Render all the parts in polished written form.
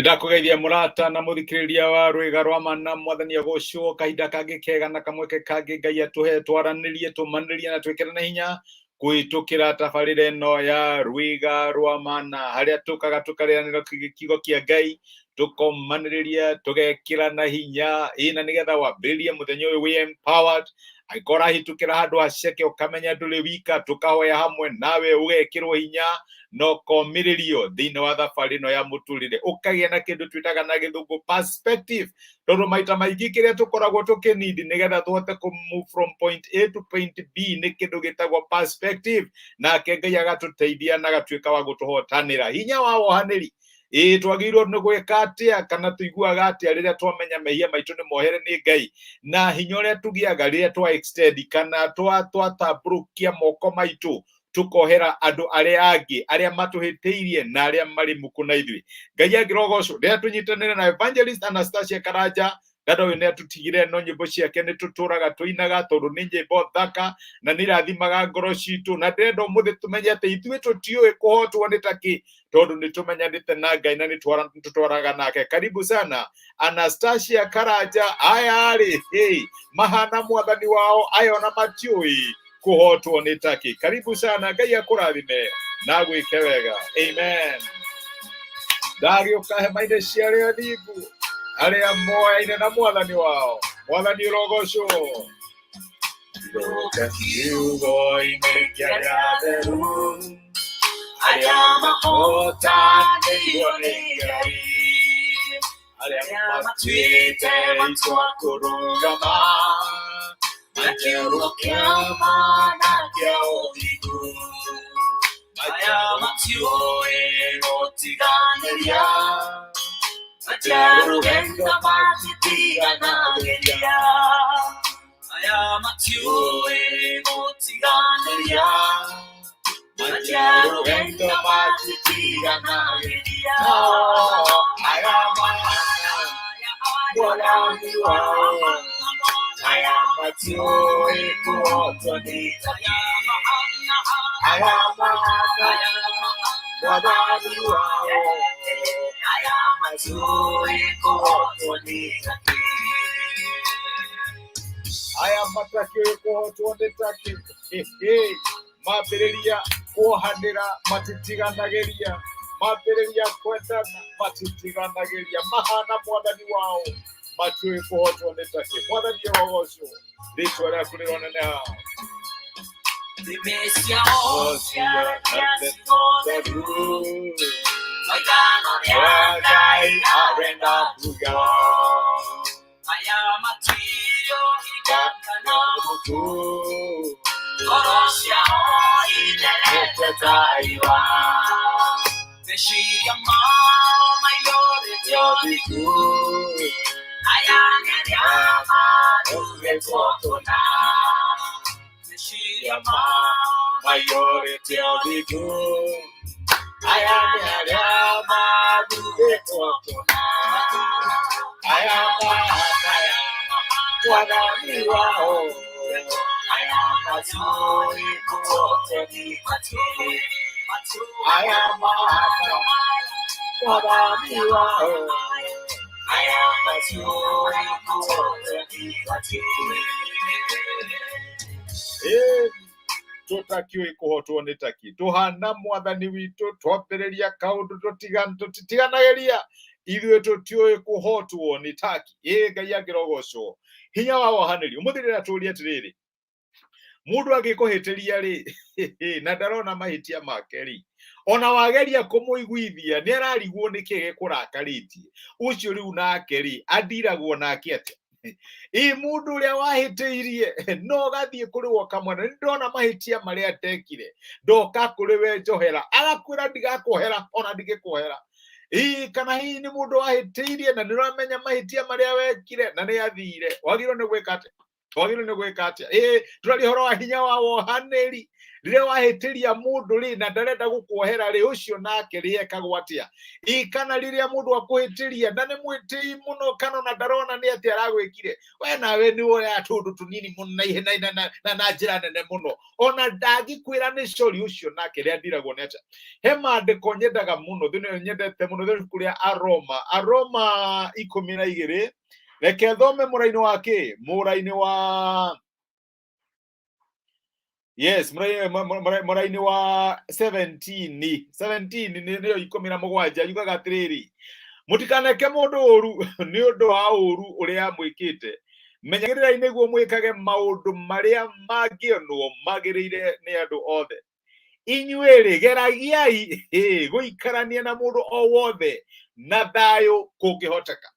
Nĩndakũgeithia mũrata na mũthikĩrĩria wa rwĩga rwa mana. Mwathani agocwo kahinda kangĩ kega na kamweke kangĩ Ngai atũhe twaranĩrie, tũmanĩrie na twĩkĩrane hinya kũhĩtũkĩra tabarĩra ĩno ya rwĩga rwa mana, harĩa tũkaga tũkarĩanĩra kiugo kĩa Ngai, tũkomanĩrĩria, tũgekĩrana hinya ĩ na nĩgetha wambĩrĩrie mũthenya ũyũ wĩ empowered. Angĩkorwo ũrahĩtũkĩra handũ haceke, ũkamenya ndũrĩ wika, tũkahoya hamwe nawe, ũgekĩrwo hinya na ũkomĩrĩrio thĩinĩ wa thabarĩ ĩno ya mũtũrĩre, ũkagĩa na kĩndũ twĩtaga na gĩthũngũ perspective, tondũ maita maingĩ kĩrĩa tũkoragwo tũkĩnidi nĩgetha tũhote kũ move from point A to point B nĩ kĩndũ gĩtagwo perspective. Nake Ngai agatũteithia na agatuĩka wa gũtũhotanĩra. Hinya wa wohanĩri, ĩĩ, twagĩrĩirwo nĩ gwĩka atĩa kana tũiguaga atĩa rĩrĩa twamenya mehia maitũ nĩ mohere nĩ Ngai, na hinya ũrĩa tũgĩaga rĩrĩa twa extend kana twatambũrũkia moko maitũ tukohera andũ arĩa angĩ arĩa matũhĩtĩirie na arĩa marĩ muku na ithuĩ. Ngai angĩrogocwo rĩrĩa tũnyitanĩre na Evangelist Anastasia Karanja. Dada ũyũ nĩ atũtigire, no nyĩmbo ciake nĩ tũtũraga tũinaga tondũ nĩ nyĩmbo thaka na nĩ irathimaga ngoro citũ. Na ndĩrenda ũmũthĩ tũmenye atĩ ithuĩ tũtiũĩ kũhotwo nĩ takĩ, tondũ nĩ tũmenyanĩte na Ngai na nĩ tũtwaraga nake. Karibu sana, Anastasia Karanja. Aya rĩ, hey, mahana mwathani wao, aya ona matiũĩ kũhotwo nĩ takĩ. Karibu sana, Ngai akũrathime na gwĩke wega. Amen. Ndagĩũka hema-inĩ cia arĩa athingu, arĩa moyaine na mwathani wao. Mwathani ũrogocwo. Ndoka kiugo-inĩ kĩa arĩa atheru, arĩa mahotanĩirwo nĩ Ngai, arĩa matuĩte itua kũrũgama na kiugo kĩa ma na kĩa ũthingu. Aya matiũĩ gũtiganĩria, matiarũgendo matitiganagĩria. Aya matiũĩ gũtiganĩria, matiarũgendo matitiganagĩria. Aya mahana mwathani wao, aya matiũĩ kũhotwo nĩ aya mahana mwathani wao, aya matiũĩ kũhotwo nĩ aya matakĩũĩ kũhotwo nĩ takĩ. Mambĩrĩria kuohanĩra matitiganagĩria, mambĩrĩria kwendana matitiganagĩria, mahana mwathani wao, matiũĩ kũhotwo nĩ takĩ. Mwathani ũrogocwo, rĩtwa rĩaku rĩroneneha. Nĩmĩ ciao ciaragia ciugo theru, maigana ũrĩa Ngai arenda kuga. Aya matiũĩ hinya kana mũku, ngoro ciao itherete ta riũa. Meciria mao maiyũrĩte ũthingu, aya nĩ arĩa mathurĩtwo kũna. Meciria mao maiyũrĩte ũthingu, aya nĩ arĩa mathurĩtwo kũna. Aya mahana mwathani wao, aya matiũĩ kũhotwo nĩ takĩ. Aya mahana mwathani wao, aya matiũĩ kũhotwo nĩ takĩ. Tũtakĩũĩ kũhotwo nĩ takĩ, tũhana mwathani witũ, twambĩrĩria kaũndũ tũtitiganagĩria, ithuĩ tũtiũĩ kũhotwo nĩ taki. Ĩ Ngai angĩrogocwo. Hinya wa wohanĩri, ũmũthĩ rĩrĩa tũrie atĩrĩrĩ, mũndũ angĩkũhĩtĩria rĩ na ndarona mahĩtia make rĩ, ona wageria kũmũiguithia nĩ ararigwo nĩ kĩ gĩkũrakarĩtie ũcio, rĩu nake rĩ, andiragwo nake atĩa? Ĩ mũndũ ũrĩa wahĩtĩirie no gathiĩ kũrĩ we ũkamwona, nĩ ndona mahĩtia marĩa ndekire, ndoka kũrĩ we, njohera. Agakwĩra, ndigakuohera ona ndingĩkuohera. Ĩ kana hihi nĩ mũndũ wahĩtĩirie na nĩ ũramenya mahĩtia marĩa wekire na nĩ athire, wagĩrĩirwo nĩ gwĩka atĩa? Twagĩrĩirwo nĩ gwĩka atĩa? Ĩĩ, tũraria ũhoro wa hinya wa wohanĩri. Rĩrĩa wahĩtĩria mũndũ rĩ, na ndarenda gũkuohera rĩ, ũcio nake rĩ ekagwo atĩa? Ĩ, kana rĩrĩa mũndũ akũhĩtĩria na nĩ mwĩtĩi mũno, kana ona ndarona nĩ atĩa aragwĩkire, we nawe nĩ woya tũndũ tũnini mũno na ihenya na njĩra nene mũno, ona ndangĩkwĩra nĩ cori, ũcio nake rĩa ndiragwo nĩ atĩa? He maandĩko nyendaga mũno, thĩinĩ nyendete mũno thĩinĩ ibuku rĩa Aroma, Aroma 12. Reke thome mũraini wa kĩ, mũraini wa, yes, mũraini wa 17, 17 nĩyo 17, yugaga atĩrĩrĩ, mũtikaneke mũndũ ũru nĩ ũndũ wa ũru ũrĩa mwĩkĩte, menyagĩrĩrai nĩguo mwĩkage maũndũ marĩa mangĩonwo magĩrĩire nĩ andũ othe. Inyuĩ-rĩ, geragiai gũikarania na mũndũ o wothe na thayũ kũngĩhoteka.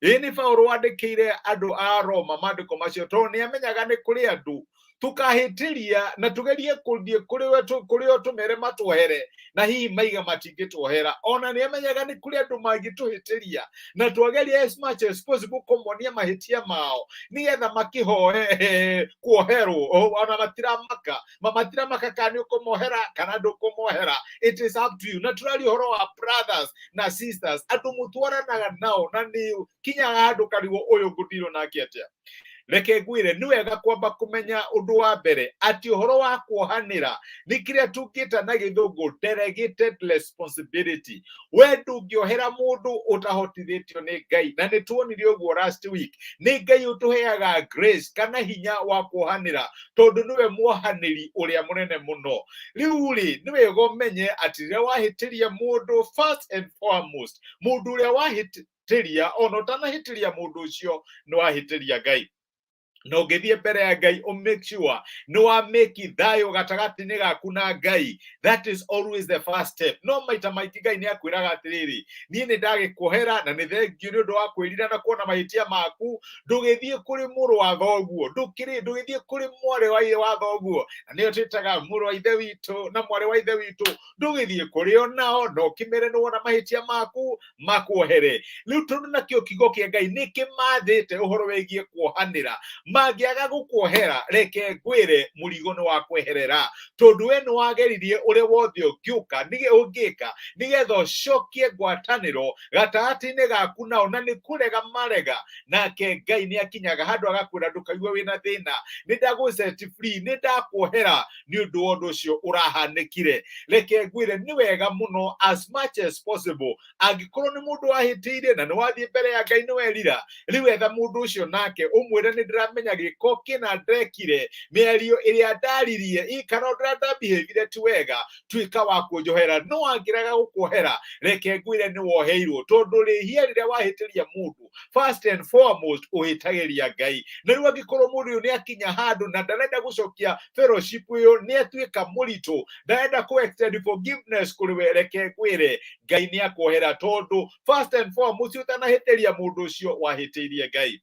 Ĩĩ, nĩ Paũlũ wandĩkĩire andũ a Roma maandĩko macio, tondũ nĩ amenyaga nĩ kũrĩ andũ tukahĩtĩria na tugerie kũthiĩ kũrĩ o tũmere matuohere, na hihi maiga matingĩtuohera. Ona nĩ amenyaga nĩ kũrĩ andũ mangĩtũhĩtĩria na twageria as much as possible kũmonia mahĩtia mao nĩgetha makĩhoe kuoherwo, ona matiramaka, matiramaka kana nĩ ũkũmohera kana ndũkũmohera, it is up to you. Na tũraria ũhoro wa brothers na sisters, andũ mũtwaranaga nao na nĩ kinyaga handũ karigwo ũyũ ngũndirwo nake atĩa. Reke ngwĩre, nĩ wega kwamba kũmenya ũndũ wa mbere atĩ ũhoro wa kuohanĩra nĩ kĩrĩa tũngĩta na gĩthũngũ delegated responsibility. We ndũngĩohera mũndũ ũtahotithĩtio nĩ Ngai, na nĩ tuonire ũguo last week. Nĩ Ngai ũtũheaga grace kana hinya wa kuohanĩra, tondũ nĩwe muohanĩri ũrĩa mũnene mũno. Rĩu rĩ, nĩ wega ũmenye atĩ rĩrĩa wahĩtĩria mũndũ, first and foremost, mũndũ ũrĩa wahĩtĩria, ona ũtanahĩtĩria mũndũ ũcio, nĩ wahĩtĩria Ngai. Na ũngĩthiĩ mbere ya Ngai, ũ make sure nĩ wa make thayũ gatagatĩ-inĩ gaku na Ngai. That is always the first step. No maita maingĩ Ngai nĩ akwĩraga atĩrĩrĩ, niĩ nĩ ndagĩkuohera na nĩ thengio nĩ ũndũ wa kwĩrira na kuona mahĩtia maku. Ndũgĩthiĩ kũrĩ mũrũ wa thoguo, ndũgĩthiĩ kũrĩ mwarĩ wa ithe wa thoguo, na nĩyo twĩtaga mũrũ wa ithe witũ na mwarĩ wa ithe witũ, ndũgĩthiĩ kũrĩ o nao na ũkĩmere nĩ wona mahĩtia maku makuohere. Rĩu tondũ nakĩo kiugo kĩa Ngai nĩ kĩmathĩte ũhoro wĩgiĩ kuohanĩra, mangĩaga gũkuohera, reke ngwĩre, mũrigo nĩ wa kweherera, tondũ we nĩ wageririe ũrĩa wothe ũngĩũka ũngĩka nĩgetha ũcokie ngwatanĩro gatagatĩ-inĩ gaku nao, na nĩ kũrega marega. Nake Ngai nĩ akinyaga handũ agakwĩra, ndũkaigue wĩna thĩna, nĩ ndagũ set free, nĩ ndakuohera nĩ ũndũ wa ũndũ ũcio ũrahanĩkire. Reke ngwĩre, nĩ wega mũno, as much as possible, angĩkorwo nĩ mũndũ wahĩtĩire na nĩ wathiĩ mbere ya Ngai nĩ werira, rĩu etha mũndũ ũcio nake ũmwĩre, nĩ ndĩramenya gĩko kĩna ndekire, mĩario ĩrĩa ndaririe ĩ kana ũrĩa ndabehĩvire ti wega, tuĩka wa kũnjohera. No angĩrega gũkuohera, reke ngwĩre, nĩ woheirwo, tondũ rĩhia rĩrĩa wahĩtĩria mũndũ, first and foremost ũhĩtagĩria Ngai. Na rĩu angĩkorwo mũndũ ũyũ nĩ akinya handũ na ndarenda gũcokia fellowship ĩyo, nĩ atuĩka mũritũ, ndarenda kũ extend forgiveness kũrĩ we, reke ngwĩre, Ngai nĩ akuohera, tondũ first and foremost ũtanahĩtĩria mũndũ ũcio wahĩtĩirie Ngai.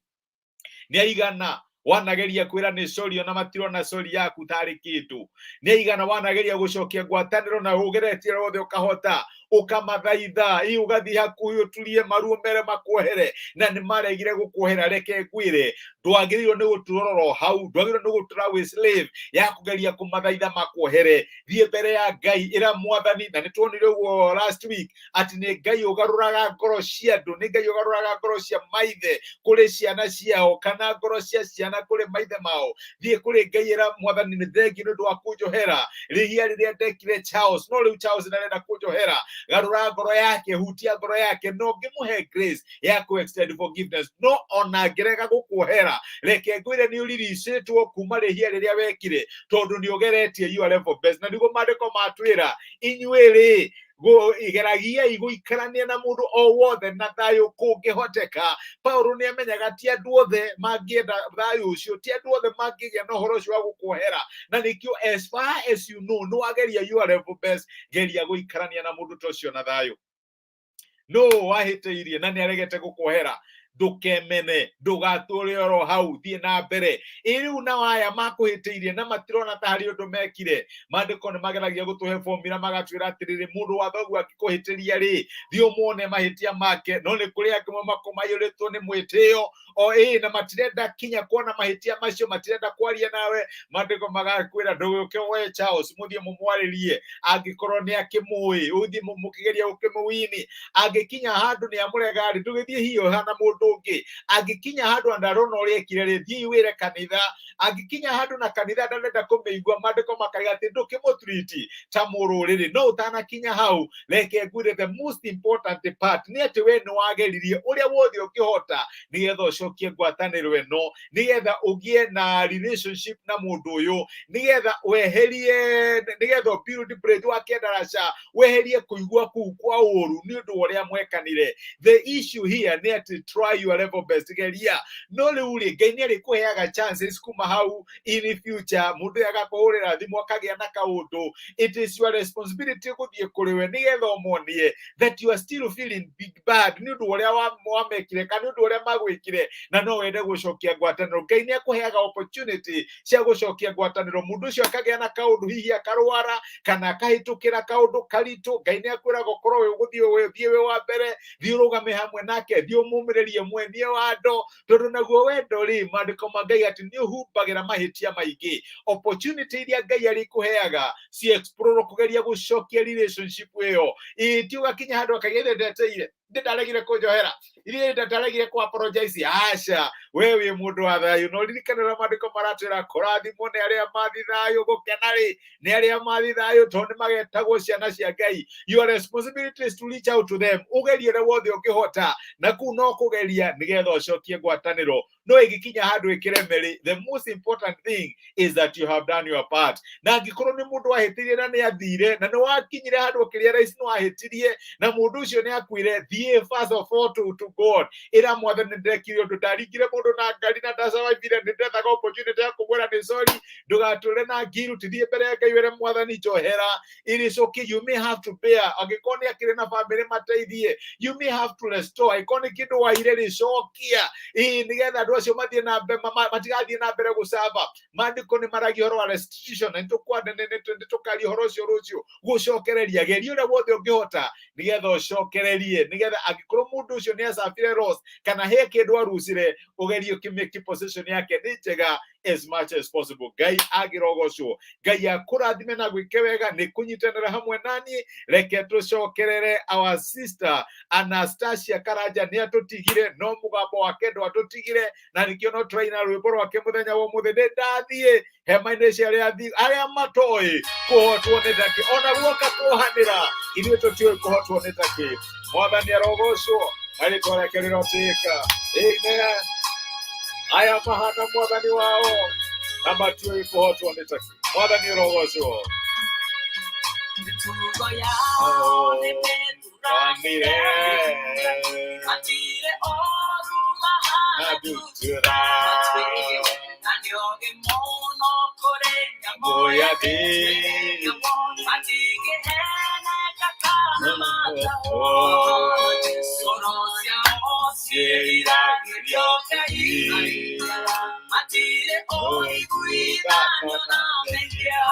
Nĩ aigana wanageria kwĩra nĩ sorry, ona matirona sorry yaku tarĩ kĩndũ? Nĩ aigana wanageria gũcokia ngwatanĩro na ũgeretie wothe ũkahota, ũkamathaitha, ĩ ũgathiĩ hakuhĩ ũturie maruo mere makuohere, na nĩ maregire gũkuohera? Reke ngwĩre, ndwagĩrĩirwo nĩ gũtũrora hau, ndwagĩrĩirwo nĩ gũtũra wĩ slave ya kũgeria kũmathaitha makuohere. Thiĩ mbere ya Ngai, ĩra Mwathani, na nĩ tuonire ũguo last week atĩ nĩ Ngai ũgarũraga ngoro cia andũ, nĩ Ngai ũgarũraga ngoro cia maithe kũrĩ ciana ciao, kana ngoro cia ciana kũrĩ maithe mao. Thiĩ kũrĩ Ngai, ĩra Mwathani, nĩ thengiũ nĩ ũndũ wa kũnjohera rĩhia rĩrĩa ndekire Charles, no rĩu Charles ndarenda kũnjohera. Garũra ngoro yake, hutia ngoro yake, no ngĩmũhe grace ya kũ extend forgiveness. No ona angĩrega gũkuohera, reke ngwĩre, nĩ ũriricĩtwo kuma rĩhia rĩrĩa wekire, tondũ nĩ ũgeretie your level best. Na nĩguo maandĩko matwĩra, inyuĩ rĩ, geragiai gũikarania na mũndũ o wothe na thayũ kũngĩhoteka. Paulo nĩ amenyaga ti andũ othe mangĩenda thayũ ũcio, ti andũ othe mangĩgĩa na ũhoro ũcio wa gũkuohera, na nĩkĩo as far as you know nĩ wageria your level best, geria gũikarania na mũndũ ta ũcio na thayũ. No wahĩtĩirie na nĩ aregete gũkuohera, Ndũkemene, ndũgatũre oro hau, thiĩ na mbere. Ĩ rĩu nao aya makũhĩtĩirie na matirona ta harĩ ũndũ mekire, maandĩko nĩ mageragia gũtũhe formula, magatwĩra atĩrĩrĩ, mũndũ wa thoguo angĩkũhĩtĩria rĩ, thiĩ ũmuone mahĩtia make. No nĩ kũrĩ angĩ mamayũrĩtwo nĩ mwĩtĩo o ĩ na matirenda kinya kuona mahĩtia macio, matirenda kwaria nawe. Maandĩko magakwĩra ndũgĩũke woe Charles mũthiĩ mũmwarĩrie, angĩkorwo nĩ akĩmũĩ, ũthiĩ mũkĩgeria gũkĩmũwini. Angĩkinya handũ nĩ amũrega rĩ, ndũgĩthiĩ hiũha na mũndũ ũngĩ. Angĩkinya handũ ndarona ũrĩa ekire rĩ, thiĩ wĩre kanitha. Angĩkinya handũ na kanitha ndarenda kũmĩigua, maandĩko makaiga atĩ ndũkĩmũtriti ta mũrũrĩrĩ. No ũtanakinya hau, reke ngwĩre the most important part nĩ atĩ we nĩ wageririe ũrĩa wothe ũngĩhota nĩgetha ũcokie ngwatanĩro ĩno, nĩgetha ũgĩe na relationship na mũndũ ũyũ, nĩgetha weherie, nĩgetha build bridge, wake ndaraca, weherie kũigua kũu kwa ũru nĩ ũndũ wa ũrĩa mwekanire. The issue here nĩ atĩ try your level best, geria. No rĩu rĩ, Ngai nĩ arĩkũheaga chances kuma hau in the future. Mũndũ ũyũ agakũhũrĩra thimũ, akagĩa na kaũndũ, it is your responsibility gũthiĩ kũrĩ we nĩgetha ũmonie that you are still feeling big bad nĩ ũndũ wa ũrĩa wamekire kana nĩ ũndũ wa ũrĩa magwĩkire, na no wende gũcokia ngwatanĩro. Ngai nĩ akũheaga opportunity cia gũcokia ngwatanĩro. Mũndũ ũcio akagĩa na kaũndũ, hihi akarwara kana akahĩtũkĩra kaũndũ karitũ, Ngai nĩ akwĩraga ũkorwo wĩ ũgũthiĩ wĩ thiĩ wĩ wa mbere, thiĩ ũrũgame hamwe nake, thiĩ ũmũmĩrĩrie, mwenie wando, tondũ naguo wendo rĩ, maandĩko ma Ngai atĩ nĩ ũhumbagĩra mahĩtia maingĩ. Opportunity iria Ngai arĩkũheaga ci explore kũgeria gũcokia relationship ĩyo. Ĩ ti ũgakinya handũ akaiga ithe ndeteire, ndĩ ndaregire kũnjohera, ithe ndaregire kũ apologize. Aca, we wĩ mũndũ wa thayũ, na ũririkane ũrĩa maandĩko maratwĩra, kũrathimwo nĩ arĩa mathi thayũ, gũkena rĩ nĩ arĩa mathi thayũ, tondũ nĩ magetagwo ciana cia Ngai. Your responsibility is to reach out to them, ũgerie ũrĩa wothe ũngĩhota, na kũu no kũgeria nĩgetha ũcokie ngwatanĩro. No ĩgĩkinya handũ ĩkĩreme rĩ, the most important thing is that you have done your part. Na angĩkorwo nĩ mũndũ wahĩtirie na nĩ athire na nĩ wakinyire handũ ũkĩrealize nĩ wahĩtirie na mũndũ ũcio nĩ akuire, thiĩ first of all to God, ĩra Mwathani, nĩ ndekire ũndũ, ndaringire mũndũ na ngari na ndasurvivire, nĩ ndethaga opportunity ya kũmwĩra nĩ sorry. Ndũgatũre na guilt, thiĩ mbere ya Ngai wĩre Mwathani njohera. It is okay, you may have to bear. Angĩkorwo nĩ akĩrĩ na famĩlĩ mateithie, you may have to restore. Angĩkorwo nĩ kĩndũ waire rĩ, cokia, ĩĩ, nĩgetha andũ acio mathiĩ na mbere, matigathiĩ na mbere gũcamba. Maandĩko nĩ maragia ũhoro wa restitution, na nĩtũkaria ũhoro ũcio rũciũ. Gũcokereria, geria ũrĩa wothe ũngĩhota nĩgetha ũcokererie, nĩgetha angĩkorwo mũndũ ũcio nĩ acabire loss kana he kĩndũ arucire, ũgerie ũkĩmake position yake nĩ njega as much as possible. Ngai agĩrogocwo, Ngai akũrathime na gwĩke wega nĩ kũnyitanĩra hamwe naniĩ. Reke tũcokerere our sister Anastasia Karanja. Nĩ atũtigire, no mũgambo wake ndwatũtigire, na nĩkĩo no tũraina rwĩmbo rwake mũthenya wa ũmũthĩ, nĩ ndathiĩ hema-inĩ cia arĩa arĩa matoĩ kũhotwo nĩ takĩ. Ona guoka kuohanĩra, ithuĩ tũtiũĩ kũhotwo nĩ takĩ. Mwathani arogocwo na rĩtwa rĩake rĩrotĩĩka. Amen. Aya mahana Mwathani wao na matiũĩ kũhotwo nĩ takĩ. Mwathani ũrogocwo. Mĩtugo yao nĩ mĩthuranĩre, matirĩ oru mahana ndutura, na nĩ ogĩ mũno kũrĩ nyamũ ya thĩ, matingĩheneka kana matahwo, ngoro ciao ciĩriragĩrio Ngai, matirĩ ũiguithanio na mehia,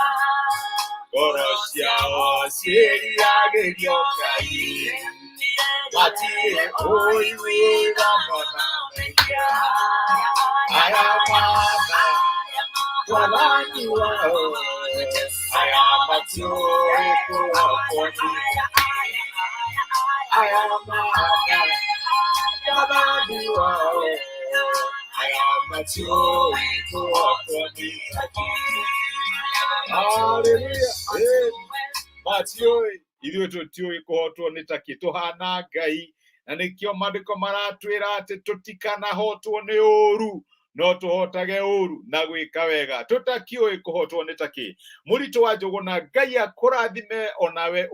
ngoro ciao ciĩriragĩrio Ngai, matirĩ ũiguithanio na mehia. Aya mana Mwathani wao, aya matiũĩ kũhotwo nĩ, aya mana Mwathani wao, aya matiũĩ kũhotwo nĩ. Hallelujah. Matiũĩ, ithuĩ tũtiũĩ kũhotwo nĩ takĩ, tũhana Ngai, na nĩkĩo maandĩko maratwĩra atĩ tũtikanahotwo nĩ ũru, no tũhotage ũru na gwĩka wega. Tũtakĩũĩ kũhotwo nĩ takĩ. Mũritũ wa Njũgũna, Ngai akũrathime, onawe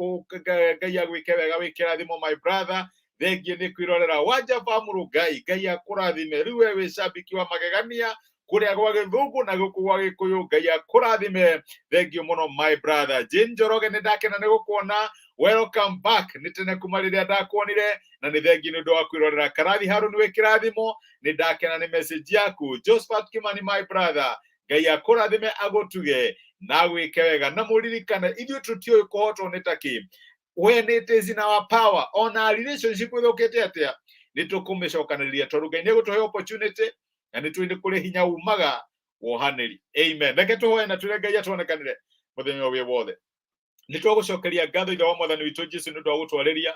Ngai agwĩke wega, wĩ kĩrathimo, my brother. Thengiũ nĩ kwĩrorera Wanja Famũrũ. Ngai Ngai akũrathime. Rĩu we wĩ cambiki wa magegania kũrĩa gwa Gĩthũngũ na gũkũ gwa Gĩkũyũ. Ngai akũrathime, thengiũ mũno, my brother Jane Njoroge. Nĩ ndakena nĩ gũkuona. Welcome back. Nĩ tene kuma rĩrĩa ndakuonire na nĩ thengi nĩ ũndũ wa kwĩrorera. Karathi Haruni wĩ kĩrathimo, nĩ ndakena nĩ message yaku. Josephat Kimani, my brother, Ngai akũrathime, agũtuge na agwĩke wega. Na mũririkane, ithuĩ tũtiũĩ kũhotwo nĩ takĩ. When it is in our power, ona relationship ĩthũkĩte atĩa, nĩ tũkũmĩcokanĩrĩria tondũ Ngai nĩ egũtũhe opportunity na nĩ tũĩ nĩ kũrĩ hinya umaga wohanĩri. Amen. Reke tũhoe na twĩre Ngai atuonekanĩre mũthenya ũyũ wothe. Nĩ twagũcokeria ngatho, Ithe wa Mwathani witũ Jesu, nĩ ũndũ wa gũtwarĩria,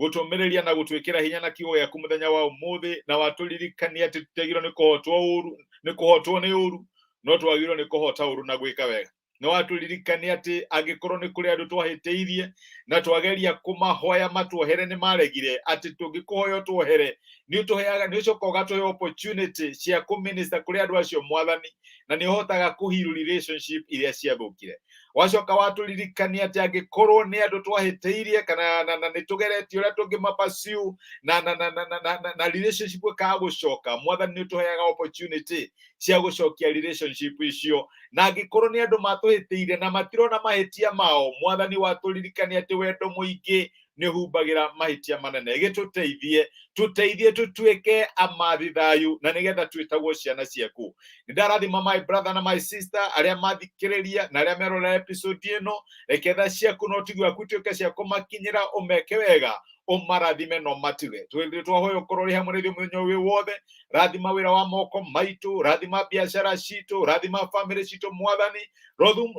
gũtũmĩrĩria na gũtwĩkĩra hinya na kiugo gĩaku mũthenya wa ũmũthĩ, na watũririkania atĩ tũtiagĩrĩirwo nĩ kũhotwo ũru, nĩ kũhotwo nĩ ũru, no twagĩrĩirwo nĩ kũhota ũru na gwĩka wega. Nĩ watũririkania atĩ angĩkorwo nĩ kũrĩ andũ twahĩtĩirie na twageria kũmahoya matuohere nĩ maregire, atĩ tũngĩkũhoya ũtuohere, nĩ ũtũheaga, nĩ ũcoka ũgatũhe opportunity cia kũminister kũrĩ andũ acio, Mwathani, na nĩ ũhotaga kũheal relationship iria ciathũkire. Wacoka watũririkania atĩ angĩkorwo nĩ andũ twahĩtĩirie kana na nĩ tũgeretie ũrĩa tũngĩmapursue na relationship ĩkaga gũcoka, Mwathani, nĩ ũtũheaga opportunity cia gũcokia relationship icio. Na angĩkorwo nĩ andũ matũhĩtĩirie na matirona mahĩtia mao, Mwathani, watũririkania atĩ wendo mũingĩ nĩ ũhumbagĩra mahĩtia manene. Gĩtũteithie, tũteithie tũtuĩke amathi thayũ na nĩgetha twĩtagwo ciana ciaku. Nĩ ndarathima my brother na my sister arĩa mathikĩrĩria na arĩa merorera episode ĩno. Reke tha ciaku na ũtugi waku ituĩke cia kũmakinyĩra, ũmeke wega, ũmarathime no matige. Twahoya ũkorwo ũrĩ hamwe na ithuĩ mũthenya ũyũ wothe. Rathima wĩra wa moko maitũ, rathima biacara citũ, rathima famĩlĩ citũ, Mwathani.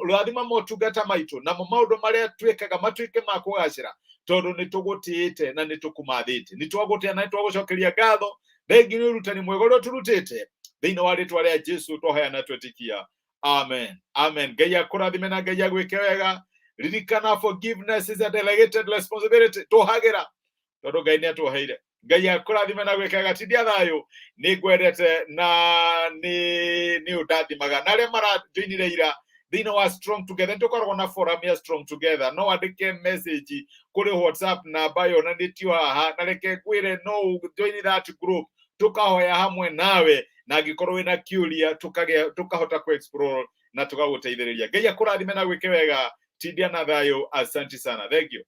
Rathima motungata maitũ, namo maũndũ marĩa twĩkaga matuĩke ma kũgacĩra, tondũ nĩ tũgũtĩĩte na nĩ tũkũmathĩte. Nĩ twagũtĩa na nĩ twagũcokeria ngatho. Thengi nĩ ũrutani mwega ũrĩa ũtũrutĩte. Thĩinĩ wa rĩtwa rĩa Jesu twahoya na twetĩkia, amen, amen. Ngai akũrathime na Ngai agwĩke wega. Ririkana, forgiveness is a delegated responsibility. Tũhagĩra tondũ Ngai nĩ atuoheire. Ngai akũrathime na gwĩka wega. Tindia thayũ, nĩ ngwendete na nĩ ũndathimaga. Na arĩa marajoinire ira thĩinĩ wa Strong Together, nĩ tũkoragwo na forum ya Strong Together. No wandĩke message kũrĩ WhatsApp namba yonanĩtio haha, na reke ngwĩre, no join that group, tũkahoya hamwe nawe, na angĩkorwo wĩna kĩũria tũkagĩa tũkahota kũ explore na tũgagũteithĩrĩria. Ngai akũrathime na gwĩke wega. Tindia na thayũ. Asante sana, thank you.